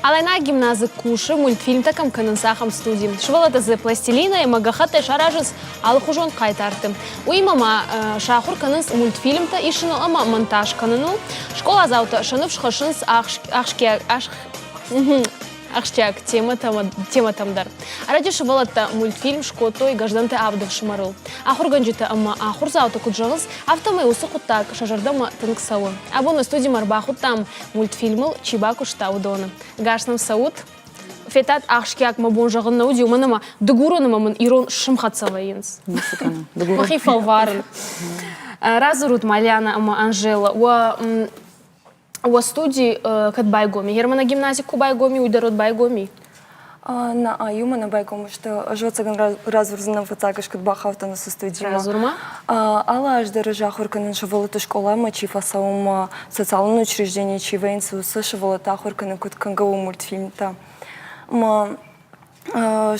Алайнаг гимназы кусы, мультфильмтӕ кӕм кӕнынц, ахӕм студи. Сывӕллӕттӕ дзы пластилинӕй ӕмӕ гӕххӕттӕй саразынц алыхуызон хъайтарты. Уыимӕ ма сахуыр кӕнынц мультфильмтӕ исыныл ӕмӕ монтаж кӕныныл. Скъоладзаутӕ сӕ ныфс хӕссынц ахсгиаг ахсджиаг темӕтӕм дӕр. Ӕрӕджы сывӕллӕттӕ мультфильм скодтой Гӕздӕнты авд ӕфсымӕрыл. Ахуыргӕнджытӕ ӕмӕ ахуырдзаутӕ куыд зӕгъынц, афтӕмӕй уыцы хъуыддаг сӕ зӕрдӕмӕ тынг цӕуы. Абон нӕ студимӕ ӕрбахуыдтам мультфильмыл чи бакуыста, уыдоны. Гас нӕм цӕут! Федтат, ахсджиаг мӕ бон зӕгъын нӕ уыди, уымӕн ӕмӕ дыгурон ӕмӕ мын ирон сымхӕццӕ вӕййынц. Мӕхи фӕлварын. Радзурут ма, Лиана ӕмӕ Анжела, уӕ уӕ студи кӕд байгоми? Германа гимнази ку байгоми, уый дӕр уӕд байгоми? На, иумӕ нӕ байгом сты. Ӕз ӕцӕгӕн радзурдзынӕн фыццаг ӕз куыд бахаудтӕн уыцы студимӕ. Радзур-ма. Алы аз дӕр ӕз ахуыр кӕнын сывӕллӕтты скъоламӕ чи фӕцӕуы ӕмӕ социалон учреждение чи вӕййынц, уыцы сывӕллӕтты ахуыр кӕнын куыд кӕнгӕ у мультфильмтӕ. Ӕмӕ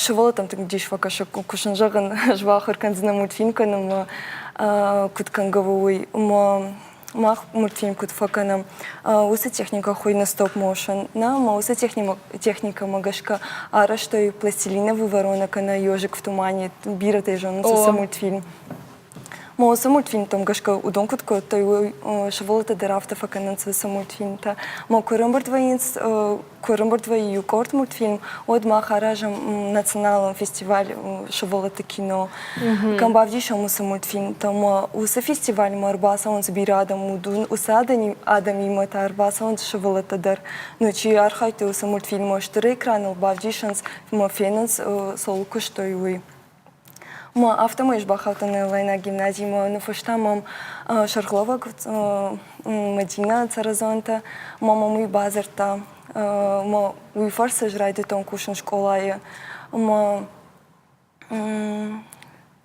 сывӕллӕттӕм тынг дис фӕкӕсы, куы сын зӕгъын, ӕз бахуыр кӕндзынӕн мультфильм кӕнынмӕ, куыд кӕнгӕ у, уый. Ӕмӕ мах мультфильм куыд фӕкӕнӕм, уыцы техникӕ хуыйны стоп-моушен. Нӕ, ӕмӕ уыцы техникӕмӕ гӕсгӕ арӕзтой «Пластилиновый ворона» кӕнӕ «Ежик в тумане», бирӕтӕ зонынц уыцы мультфильм. Ма уыцы мультфильмтӕм гӕсгӕ уыдон куыд кодтой, уый сывӕллӕттӕ дӕр афтӕ фӕкӕнынц уыцы мультфильмтӕ. Ма куы ӕрӕмбырд вӕййынц, куы ӕрӕмбырд вӕййы иу къорд мультфильм, уӕд мах аразӕм националон фестиваль сывӕллӕтты кино. Кӕм бавдисӕм уыцы мультфильмтӕ, ӕмӕ уыцы фестивальмӕ ӕрбацӕуынц бирӕ адӕм, уыцы адӕмимӕ та ӕрбацӕуынц сывӕллӕттӕ дӕр. Ну, чи архайдтой уыцы мультфильмы, стыр экраныл бавдисынц ӕмӕ фенынц, цӕуыл куыстой, уый. Ма афтӕмӕй ӕз бахаудтӕн Алайнаг гимназимӕ, ныффыста мӕм сӕргълӕууӕг Мадинӕ Цӕрӕзонтӕ, ӕмӕ мӕм уый бадзырдта. Ӕмӕ уый фӕрцы ӕз райдыдтон кусын скъолайы. Ӕмӕ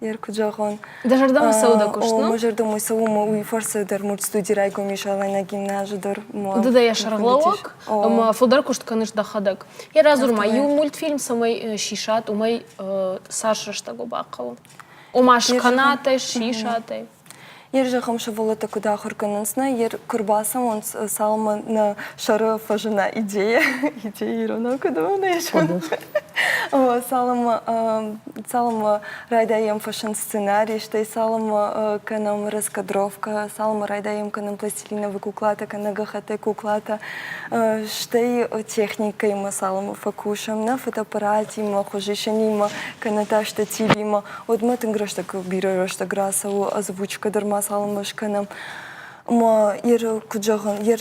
Ер куыд зӕгъон. Дӕ зӕрдӕмӕ цӕуы дӕ куыст, Мӕ зӕрдӕмӕ цӕуы, ӕмӕ уый фӕрцы дӕр мультстуди райгом ис Алайнаг гимназы дӕр. Ды дӕ йӕ сӕргълӕууӕг, ӕмӕ фылдӕр куыст кӕныс дӕхӕдӕг. Йӕ радзур-ма, иу мультфильм цӕмӕй сисат, уымӕй цас рӕстӕг бахъӕуы? Ома скӕнатӕй, сисатӕй? Ер зӕгъӕм, сывӕллӕттӕ куыд ахуыр кӕнынц, нӕ, ер куы рбацӕуынц, цалынмӕ нӕ сӕры фӕзына идея, идея иронау куыд у, нӕ цалынмӕ, цалынмӕ райдайӕм фыссын сценарий, стӕй цалынмӕ кӕнӕм раскадровкӕ, цалынмӕ райдайӕм кӕнӕм пластилиновый куклатӕ кӕнӕ гӕххӕттӕй куклатӕ, стӕй техникӕимӕ цалынмӕ фӕкусӕм, нӕ фотоаппаратимӕ, хуызисӕнимӕ, кӕнӕ та штативимӕ, уӕдмӕ тынг рӕстӕг, бирӕ рӕстӕг рацӕуы, озвучкӕ дӕр ма цалынмӕ скӕнӕм. Ӕмӕ ер, куыд зӕгъын, ер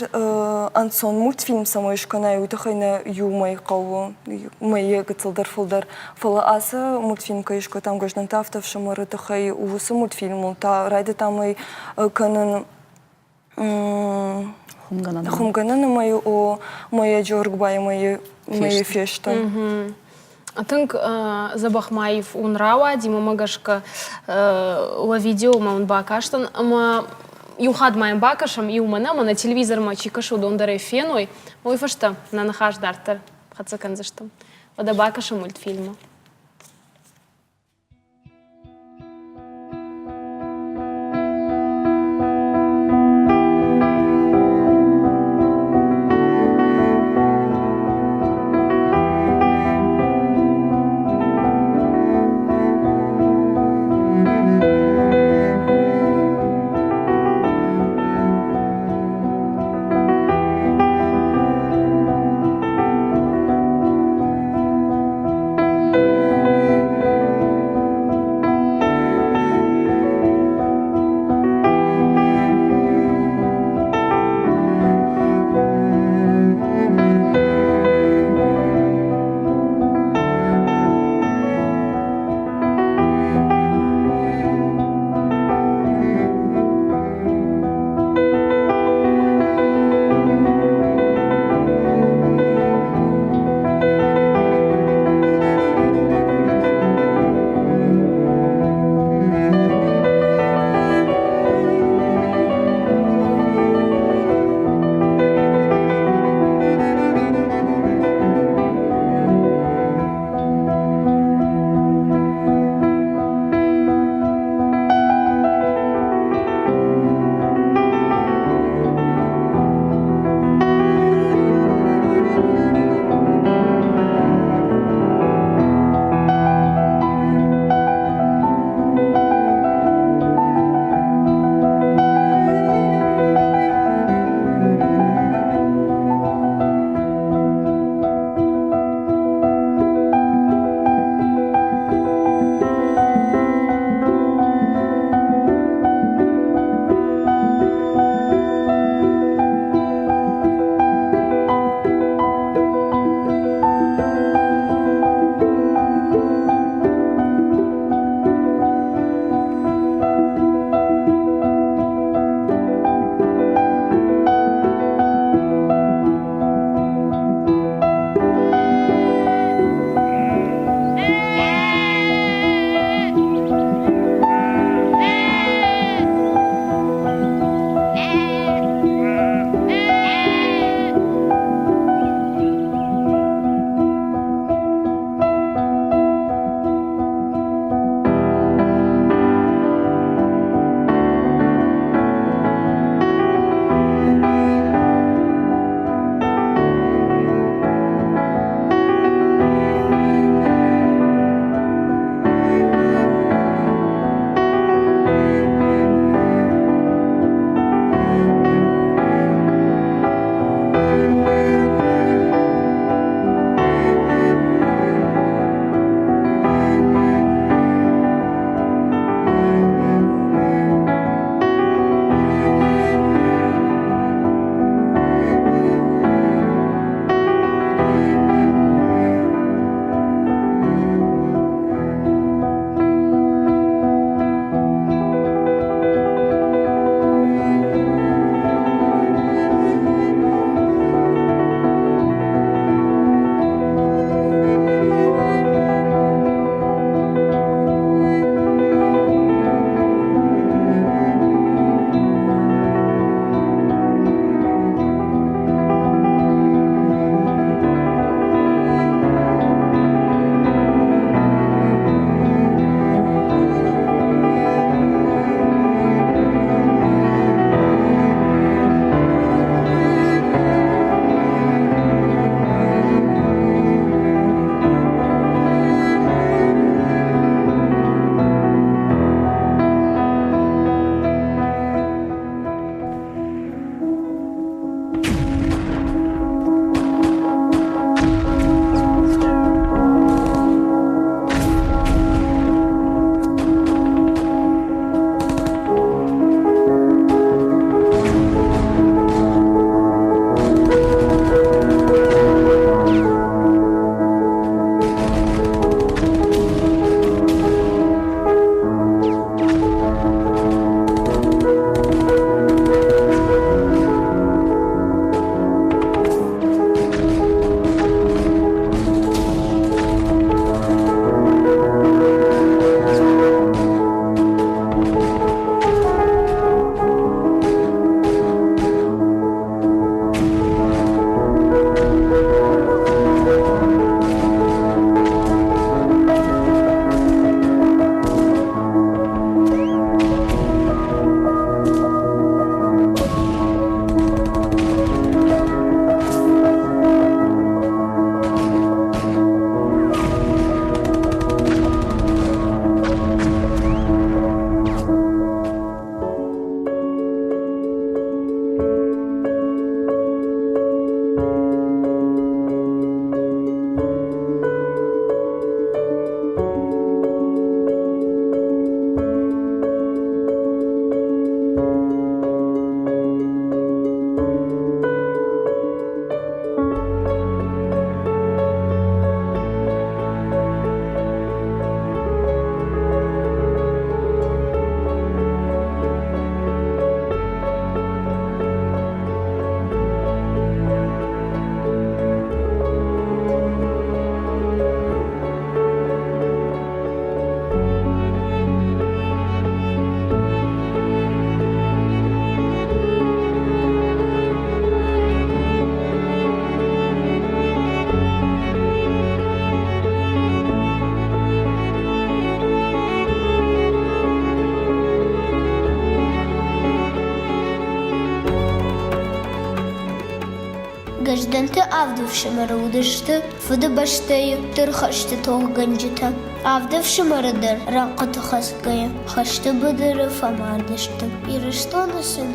ӕнцон мультфильм цӕмӕй скӕнай, уый тыххӕй нӕ иу мӕй хъӕуы, мӕйы гыццылдӕр фылдӕр. Фӕлӕ ацы мультфильм кӕй скодтам Гӕздӕнты авд ӕфсымӕры тыххӕй, уыцы мультфильмыл та райдыдтам ӕй кӕнын Хуымгӕнӕны мӕй у мӕйы Джоргбайы мӕйы фесты. Тынг дзӕбӕх ма ив уын рауади, мӕмӕ гӕсгӕ уӕ видеомӕ уын бакастӕн ӕмӕ иу хатт ма йӕм бакӕсӕм, иумӕ нӕ, мӕнӕ телевизормӕ чи кӕсы, уыдон дӕр ӕй феной. Уый фӕстӕ нӕ ныхас дарддӕр хӕццӕ кӕндзыстӕм. Уӕдӕ бакӕсӕм мультфильмы. Гӕздӕнты авд ӕфсымӕры уыдысты Фыдыбӕстӕйы Стыр хӕсты тохгӕнджытӕ. Авд ӕфсымӕры дӕр рӕнхъыты хӕцгӕйӕ хӕсты быдыры фӕмард сты. Ирыстоны сын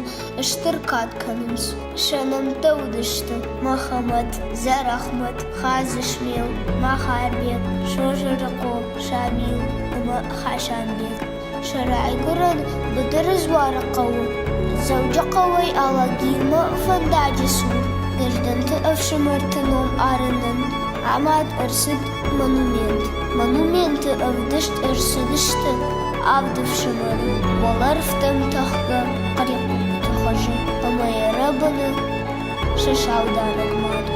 стыр кад кӕнынц. Сӕ нӕмттӕ уыдысты Мӕхӕмӕт, Дзӕрӕхмӕт, Хадзысмел, Махарбег, Созырыхъо, Шамил ӕмӕ Хасанбег. Сӕ райгуырӕн быдыры Дзуары хъӕуы Дзӕуджыхъӕуӕй Алагирмӕ фӕндаджы цур Гӕздӕнты ӕфсымӕрты ном арынӕн амад ӕрцыд монумент. Монументы ӕвдыст ӕрцыдысты авд ӕфсымӕры уӕлӕрвтӕм тӕхгӕ хърихъуппыты хуызы ӕмӕ йӕ рӕбыны сӕ саударӕг мад.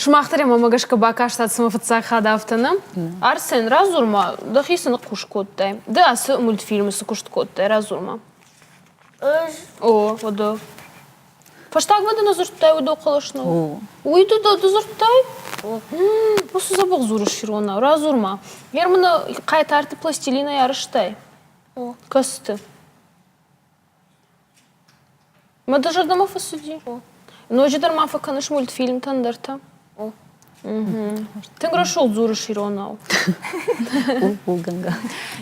Сымах дӕр ӕмӕ гӕсгӕ бакастат цыма фыццаг хатт афтӕ, нӕ? Арсен, радзур-ма, дӕхи цы ныхъхъус кодтай? Ды ацы мультфильмы цы куыст кодтай, радзур-ма. Ӕз. О, уӕдӕ. Фӕстагмӕ дын дзырдтай уыдо хъӕлӕс нӕу? Уый ды ды дзырдтай? Уыцы дзӕбӕх дзурыс иронау. Радзур-ма. Германы хъайтарты пластилинӕй арызтай? О. Кӕсты. Мӕ дӕ зӕрдӕмӕ фӕцыди? Ноджыдӕр ма фӕкӕныс мультфильмтӕ ӕндӕртӕ? Тынг рӕсугъд дзурыс иронау.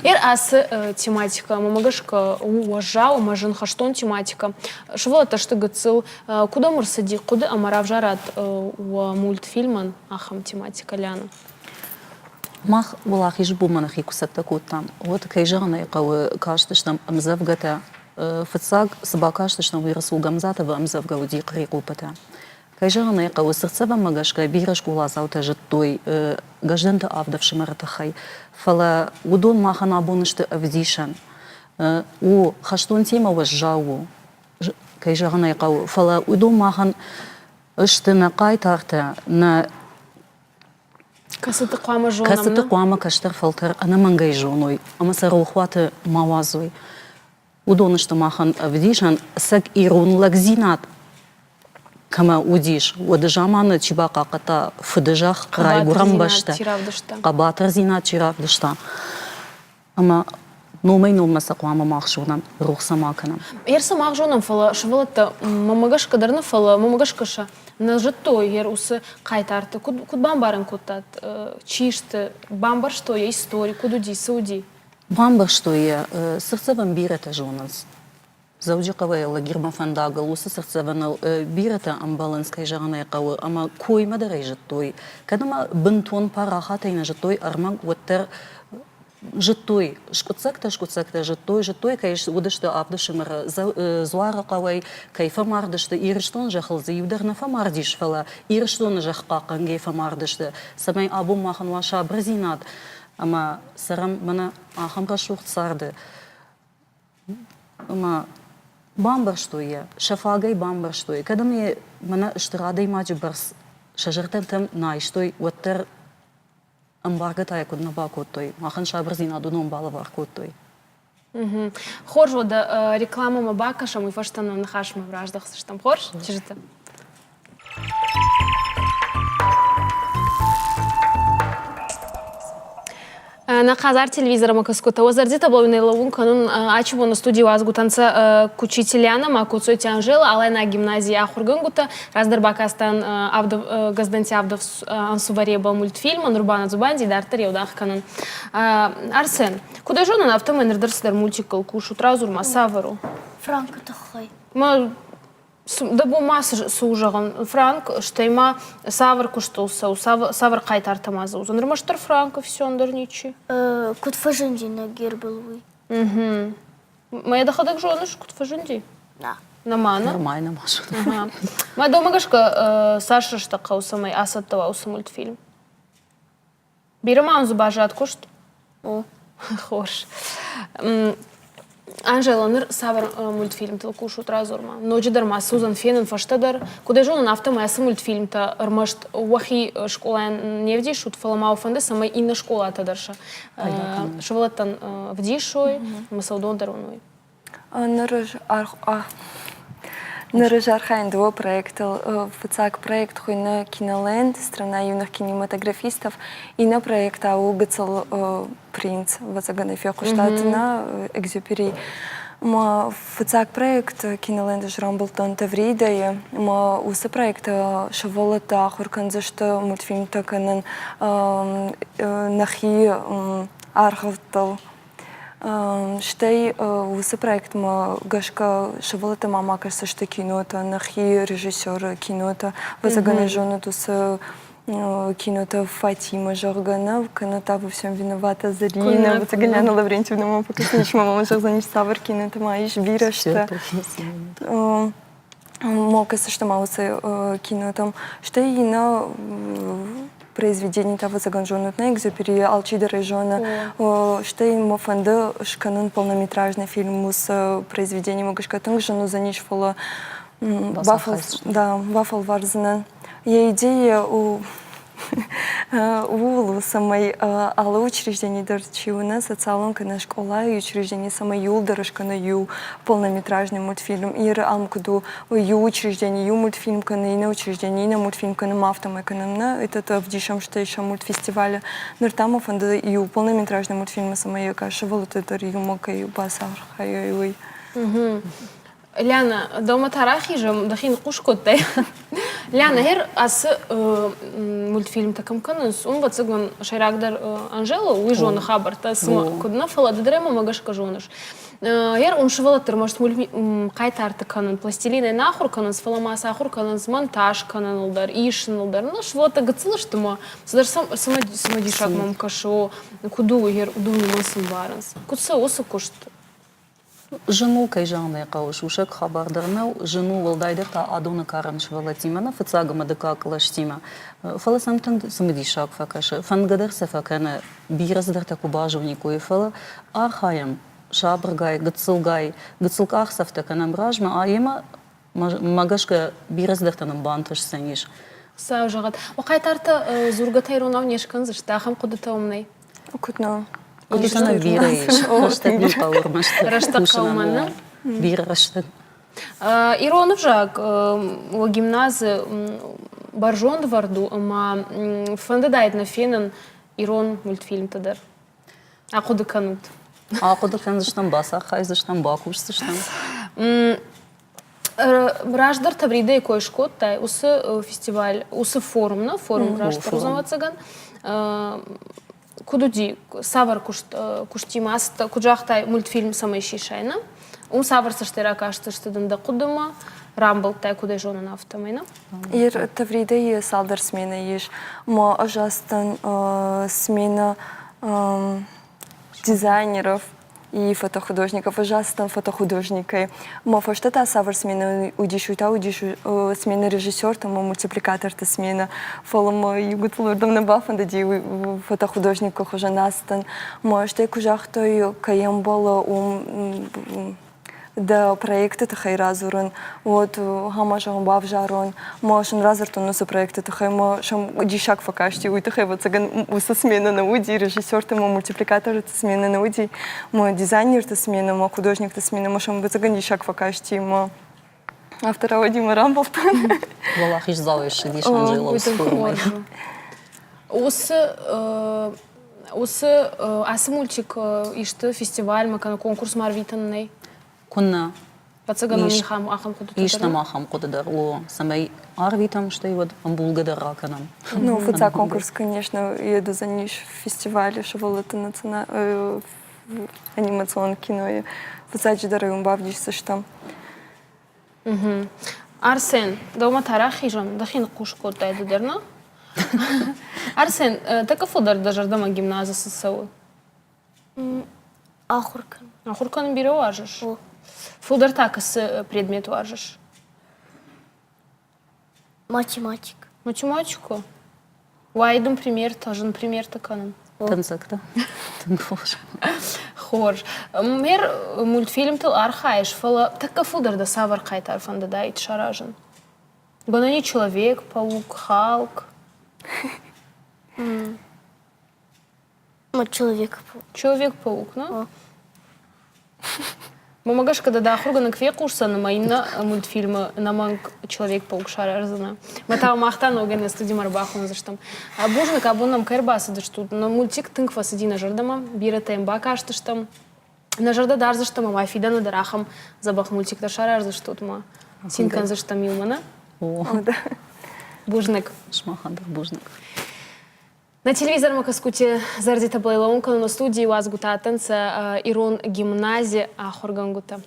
Ер ацы тематикӕ, мӕмӕ гӕсгӕ, у уӕззау ӕмӕ зын хӕстон тематикӕ. Сывӕллӕттӕ сты гыццыл. Куыд ӕм ӕрцыди хъуыды ӕмӕ равзарат уӕ мультфильмӕн ахӕм тематикӕ, Лиана? Мах Уӕлахизы бонмӕ нӕхи куы цӕттӕ кодтам, уӕд, кӕй зӕгъын ӕй хъӕуы, кастыстӕм ӕмдзӕвгӕтӕ. Фыццаг цы бакастыстӕм, уый Расул Гамзатовы ӕмдзӕвгӕ уыди «Хърихъуппытӕ». Кӕй зӕгъын ӕй хъӕуы, цыртдзӕвӕнмӕ гӕсгӕ бирӕ скъоладзаутӕ зыдтой Гӕздӕнты авд ӕфсымӕры тыххӕй, фӕлӕ уыдон махӕн абон сты ӕвдисӕн. У, хӕстон темӕ уӕззау у, кӕй зӕгъын ӕй хъӕуы, фӕлӕ уыдон махӕн сты нӕ хъайтартӕ, нӕ Кӕцыты хъуамӕ зонӕм, кӕцыты хъуамӕ кӕстӕр фӕлтӕр ӕнӕмӕнгӕй зоной ӕмӕ сӕ рохуаты ма уадзой. Уыдон сты махӕн ӕвдисӕн, ӕцӕг ирон лӕгдзинад кӕмӕ уыдис, уӕды заманы чи бахъахъхъӕдта фыдызӕхх, райгуырӕн бӕстӕ, хъӕбатырдзинад чи равдыста. Ӕмӕ номӕй-номмӕ сӕ хъуамӕ мах зонӕм, рох сӕ ма кӕнӕм. Ер сӕ мах зонӕм, фӕлӕ сывӕллӕттӕ мӕмӕ гӕсгӕ дӕр нӕ, фӕлӕ мӕмӕ гӕсгӕ сӕ нӕ зыдтой ер уыцы хъайтарты. Куыд, куыд бамбарын кодтат, чи сты, бамбӕрстой йӕ истори, куыд уыди, цы уыди? Бамбӕрстой йӕ, цыртдзӕвӕн бирӕтӕ зонынц. Дзӕуджыхъӕуӕй лагермӕ фӕндагыл уыцы цыртдзӕвӕныл бирӕтӕ ӕмбӕлынц, кӕй зӕгъын ӕй хъӕуы, ӕмӕ коймӕ дӕр ӕй зыдтой. Кӕд ӕмӕ бынтон парахатӕй нӕ зыдтой ӕрмӕг, уӕддӕр зыдтой, скъуыддзӕгтӕ-скъуыддзӕгтӕ зыдтой, зыдтой, кӕй уыдысты авд ӕфсымӕры Дзуары хъӕуӕй, кӕй фӕмардысты. Ирыстоны зӕххыл дзы иу дӕр нӕ фӕмардис, фӕлӕ Ирыстоны зӕхх хъахъхъӕнгӕй фӕмардысты, цӕмӕй абон махӕн уа сабырдзинад ӕмӕ цӕрӕм мӕнӕ ахӕм рӕсугъд царды. Ӕмӕ бамбӕрстой йӕ, сӕ фагӕй бамбӕрстой. Кӕд ӕм йӕ мӕнӕ стыр адӕймаджы бӕрц сӕ зӕрдӕтӕм нӕ айстой, уӕддӕр ӕмбаргӕ та йӕ куыд нӕ бакодтой, махӕн сабырдзинад уыдон балӕвар кодтой. Хорз, уӕдӕ рекламӕмӕ бакӕсӕм, уый фӕстӕ нӕ ныхасмӕ раздӕхдзыстӕм. Хорз, чызджытӕ? Нӕ хъазар телевизормӕ кӕсгутӕ, уӕ зӕрдитӕбӕл уин лӕуун кӕнун ачи бони студий уазгутӕнцӕ Кучити Лиана ма Коцойти Анжела, Алайнаг гимназий ахургӕнгутӕ. Раздӕр бакастан Газданти авдов ӕнсувӕребӕл мультфильм, нур ба нӕ дзубанди идарддӕр еудагъ кӕнун. Арсен, куд ӕй зонун, афтӕмӕй нур дӕр цидӕр мультикыл кусут, радзур ма, цавӕр у? Франкы тыххӕй. Ма Дӕ бон ма цы у зӕгъын? Франк, стӕй ма цавӕр куыстыл цӕуы, цавӕр хъайтартӕ ма дзы уыдзӕн? Ӕрмӕстдӕр Франк и все, ӕндӕр ничи. Куыд фӕзынди нӕ гербыл уый? Мӕ дӕхӕдӕг зоныс, куыд фӕзынди? Нӕ. Нӕма, нӕ? Нормально ма зонын. Мӕ дӕумӕ гӕсгӕ цас рӕстӕг хъӕуы, цӕмӕй ацӕттӕ уа уыцы мультфильм? Бирӕ ма дзы баззад куыст? О. Хорз. Анжела, ныр цавӕр мультфильмтыл кусут, радзур-ма. Ноджыдӕр ма цы уыдзӕн фенын фӕстӕдӕр? Куыд ӕй зонын, афтӕмӕй ацы мультфильмтӕ ӕрмӕст уӕхи скъолайӕн не вдисут, фӕлӕ ма уӕ фӕнды, цӕмӕй иннӕ скъолатӕ дӕр сӕ сывӕллӕттӕн вдисой ӕмӕ сӕ уыдон дӕр уыной. Ныр ӕз архайын дыууӕ проектыл. Фыццаг проект хуыйны Киноленд, страна юных кинематографистов. Иннӕ проект та у Гыццыл принц, ӕвӕццӕгӕн ӕй фехъуыстат нӕ Экзюпери. Мӕ фыццаг проект Киноленд ӕз рамбылдтон Тавридӕйы. Мӕ уыцы проекты сывӕллӕттӕ ахуыр кӕндзысты мультфильмтӕ кӕнын нӕхи аргъӕуттыл. Стӕй уыцы проектмӕ гӕсгӕ сывӕллӕттӕ ма ма кӕсдзысты кинотӕ, нӕхи режиссеры кинотӕ. Ӕвӕццӕгӕн зонут уыцы кинотӕ Фатима, зӕгъгӕ, нӕ, кӕнӕ та во всем виновата Зарина, ӕвӕццӕгӕн Лиана Лаврентьевна ма фӕкӕсынис, мӕ мама зӕгъдзӕнис, цавӕр кинотӕ ма ис, бирӕ сты. Мо кӕсдзыстӕм уыцы кинотӕм. Стӕй иннӕ произведенитӕ ӕвӕццӕгӕн зонут нӕ Экзюпери алчидӕр ӕй зоны. Стӕй мӕ фӕнды скӕнын полнометражный фильм уыцы произведениемӕ гӕсгӕ тынг зын уыдзӕнис, фӕлӕ да, бафӕлвардзынӕн. Йӕ идея у ууыл у, цӕмӕй алы учреждени дӕр чи уыны, социалон кӕнӕ скъолайы учреждени, цӕмӕй иуылдӕр скӕна иу полнометражный мультфильм. Иры ам куыд у, иу учреждени иу мультфильм кӕны, иннӕ учреждени иннӕ мультфильм кӕны, ма афтӕмӕй кӕнӕм нӕ. Это ӕвдисӕм стӕй сӕ мультфестивалы. Ныр та мӕ фӕнды иу полнометражный мультфильмы, цӕмӕй йӕ сывӕллӕтты дӕр иумӕ кӕй бацархайой, уый. Лиана, дӕумӕ та рахизӕм, дӕхи ныхъхъус кодтай. Лиана, гьер ацы мультфильмтӕ кӕм кӕнынц, уым, ӕвӕццӕгӕн, сӕйрагдӕр Анжела, уый зоны хабӕрттӕ, цыма куыд нӕ, фӕлӕ ды дӕр ӕмӕ гӕсгӕ зоныс. Гьер уым сывӕллӕтты ӕрмӕст хъайтарты кӕнын, пластилинӕй нӕ ахуыр кӕнынц, фӕлӕ ма сӕ ахуыр кӕнынц монтаж кӕныныл дӕр, исыныл дӕр. Ну, сывӕллӕттӕ гыццыл сты ма цыдӕр цымыдисаг мӕм кӕсы, о, куыд у, гьер уыдон уымӕн цы мбарынц. Куыд цӕуы уыцы куыст? Зын у, кӕй зӕгъын ӕй хъӕуы, сусӕг хабар дӕр нӕу, зын у, уӕлдайдӕр та адоны карӕн сывӕллӕттимӕ нӕ, фыццаг ӕмӕ дыккаг кълӕстимӕ. Фӕлӕ сӕм тынг цымыдисаг фӕкӕсы, фӕндгӕ дӕр сӕ фӕкӕны, бирӕ цыдӕртӕ куы базониккой, фӕлӕ архайӕм сабыргай, гыццылгай, гыццыл къахдзӕфтӕ кӕнӕм размӕ, ӕмӕ мӕ гӕсгӕ бирӕ цыдӕртӕ нын бантысдзӕнис. Хуыцау зӕгъӕд. Уӕ хъайтартӕ дзургӕтӕ иронау не скӕндзысты, ахӕм хъуыдытӕ уым нӕй? Куыд нӕ? Хъуыдытӕ нӕ бирӕ ис. Рӕстӕг нын хъӕуы ӕрмӕст. Рӕстӕг хъӕуы мӕн Бирӕ рӕстӕг. Ирон ӕвзаг уӕ гимназы бӕрзонд вӕрд у ӕмӕ фӕндыдаид нӕ фенын ирон мультфильмтӕ дӕр. Ахъуыды кӕнут. Ахъуыды кӕндзыстӕм, бацархайдзыстӕм, бакусдзыстӕм. Раздӕр Тавридӕйы кой скодтай, уыцы фестиваль, уыцы форум, нӕ форум раздӕр уыдзӕн, ӕвӕццӕгӕн. Куыд уыди, цавӕр куыст, куыстимӕ ацыдтӕ, куыд загътай, мультфильм цӕмӕй сисай, нӕ? Уым цавӕр цӕстӕй ракастысты дын дӕ хъуыдымӕ, рамбылдтай, куыд ӕй зонын, афтӕмӕй, нӕ? Ир Тавридӕйы цалдӕр сменӕ ис. Ма ӕз ацыдтӕн сменӕ дизайнеров и фотохудожников. Ӕз ацыдтӕн фотохудожникӕй. Мӕ фӕстӕ та цавӕр сменӕ уыдис, уый та уыдис сменӕ режиссерты ӕмӕ мультипликаторты сменӕ. Фӕлӕ мӕ иугуыцыл уырдӕм нӕ бафӕндыди фотохудожникы хуызӕн ацыдтӕн. Мӕ стӕй куы загътой, кӕй ӕмбӕлы, уым дӕ проекты тыххӕй радзурын, уӕд ӕмӕ зӕгъын бавзарон. Мӕ сын радзырдтон уыцы проекты тыххӕй, мӕ сӕм диссаг фӕкасти, уый тыххӕй, ӕвӕццӕгӕн, уыцы сменӕ нӕ уыди, режиссерты мӕ мультипликаторты сменӕ нӕ уыди, мӕ дизайнерты сменӕ, мӕ художникты сменӕ, мӕ сӕм ӕвӕццӕгӕн диссаг фӕкасти, мӕ афтӕ рауади мӕ рамбылдтон. Уӕлахиздзауӕй ссыдис Анжела уыцы форумӕй. Уыцы Уыцы ацы мультик исты фестивальмӕ кӕнӕ конкурсмӕ арвитын нӕй? Куыннӕ. Ӕвӕццӕгӕн уым ахӕм хъуыдытӕ Ис нӕм ахӕм хъуыды дӕр, о, цӕмӕй арвитӕм, стӕй уӕд ӕмбулгӕ дӕр ракӕнӕм. Ну, фыццаг конкурс, конечно, уыдзӕнис фестивалы сывӕллӕтты анимацион кинойы. Фыццаджыдӕр уым бавдисдзыстӕм. Арсен, дӕумӕ та рахизӕм, дӕхи ныхъхъус кодтай ды дӕр, нӕ? Арсен, тӕккӕ фылдӕр дӕ зӕрдӕмӕ гимназы цы цӕуы? Ахуыр кӕнын. Ахуыр кӕнын бирӕ уарзыс? Фылдӕр та кӕцы предмет уарзыс? Математика. Математику? Уайд дын примертӕ, зын примертӕ кӕнын. Тынцӕгтӕ. Тынг хорз. Хорз. Мер мультфильмтыл архайыс, фӕлӕ тӕккӕ фылдӕр дӕ цавӕр хъайтар фӕндыдаид саразын? Гӕнӕн Человек-паук, Халк. Человек-паук. Человек-паук, ну? Мӕнмӕ гӕсгӕ дӕ ахуыргӕнӕг фехъусдзӕн ӕмӕ иннӕ мультфильмы ӕнӕмӕнг Человек-паук сараздзынӕ. Мӕ та мах та ногӕй нӕ студимӕ ӕрбахондзыстӕм. Бузныг, абон нӕм кӕй ӕрбацыдыстут. Нӕ мультик тынг фӕцыди нӕ зӕрдӕмӕ, бирӕтӕ йӕм бакастыстӕм. Нӕ зӕрдӕ дардзыстӕм ӕмӕ фидӕны дӕр ахӕм дзӕбӕх мультиктӕ сараздзыстут ӕмӕ цин кӕндзыстӕм иумӕ, нӕ? О. Бузныг. Сымахӕн дӕр бузныг. Нӕ телевизормӕ кӕсгути зӕрдитӕ байлӕуун кӕнун студийи уазгутӕ адтӕнцӕ ирон гимнази ахургӕнгутӕ.